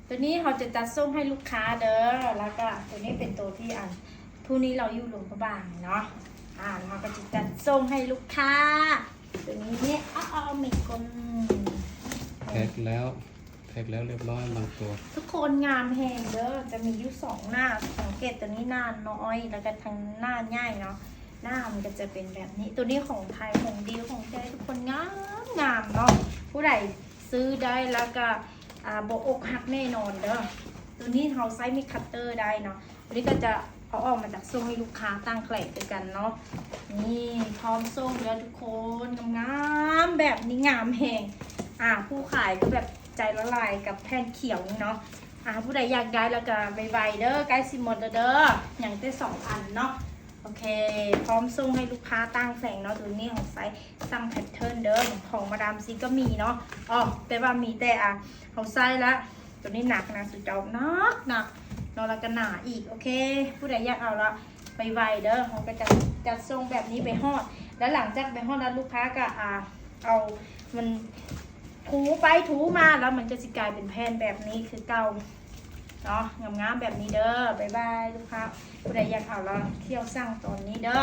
ຕົວນີ້ເຮົາຈະຈັດສົ່ງໃຫ້ລູກຄ້າເດີ ແລ້ວກໍຕົວນີ້ເປັນຕົວທີ່ອັນ ຜູ້ນີ້ລາວຢູ່ຫຼວງພະບາງເນາະ ອ່າ ເຮົາກໍຈະຈັດສົ່ງໃຫ້ລູກຄ້າ ຕົວນີ້ ເອົາ ເອົາ ເອົາມີດກົນ ແພັກແລ້ວ ແພັກແລ້ວລຽບຮ້ອຍບາງຕົວ ທຸກຄົນ ງາມແຮງເດີ ຈະມີຢູ່ສອງໜ້າ ສັງເກດຕົວນີ້ໜ້ານ້ອຍ ແລ້ວກໍທາງໜ້າໃຫຍ່ເນາະ ໜ້າມັນກໍຈະເປັນແບບນີ້ ຕົວນີ້ຂອງໄທ ຂອງດີ ຂອງແທ້ ທຸກຄົນ ງາມໆເນາະ ຜູ້ໃດຊື້ໄດ້ແລ້ວກໍ ອ່າ ບໍ່ອົກຫັກແນ່ນອນເດີ ຕົວນີ້ເຮົາໃຊ້ມີດຄັດເຕີໄດ້ເນາະ ຕົວນີ້ກໍຈະເອົາອອກມາຈັດສົ່ງໃຫ້ລູກຄ້າຕ່າງແຂວງຄືກັນເນາະ ນີ້ ພ້ອມສົ່ງເດີທຸກຄົນ ງາມໆ ແບບນີ້ງາມແຮງ ອ່າ ຜູ້ຂາຍກໍແບບໃຈລະລາຍກັບແຜ່ນຂຽວນີ້ເນາະ ອ່າ ຜູ້ໃດຢາກໄດ້ແລ້ວກໍໄວໆເດີ ໃກ້ຊິໝົດແລ້ວເດີ ຍັງແຕ່ສອງອັນເນາະ ໂອເຄ ພ້ອມສົ່ງໃຫ້ລູກຄ້າຕ່າງແຂວງເນາະ ຕົວນີ້ເຮົາໃຊ້ສັ່ງແພັດເທີນເດີ ຂອງມາດາມຊີກໍມີເນາະ ອໍ ແຕ່ວ່າມີແຕ່ ອ່າ ເຮົາໃຊ້ລະ ຕົວນີ້ໜັກນະ ສຸດຍອດ ໜັກໆເນາະ ແລ້ວກໍໜາອີກ ໂອເຄ ຜູ້ໃດຢາກເອົາລະໄວໆເດີ ເຮົາກໍຈະຈັດສົ່ງແບບນີ້ໄປຮອດ ແລ້ວຫຼັງຈາກໄປຮອດແລ້ວ ລູກຄ້າກໍ ອ່າ ເອົາມັນ ຖູໄປຖູມາ ແລ້ວມັນກໍຊິກາຍເປັນແຜ່ນແບບນີ້ຄືເກົ່າເນາະ ງາມໆແບບນີ້ເດີ ບາຍບາຍ ລູກຄ້າ ຜູ້ໃດຢາກເອົາລະ ທ່ຽວສັ່ງຕອນນີ້ເດີ.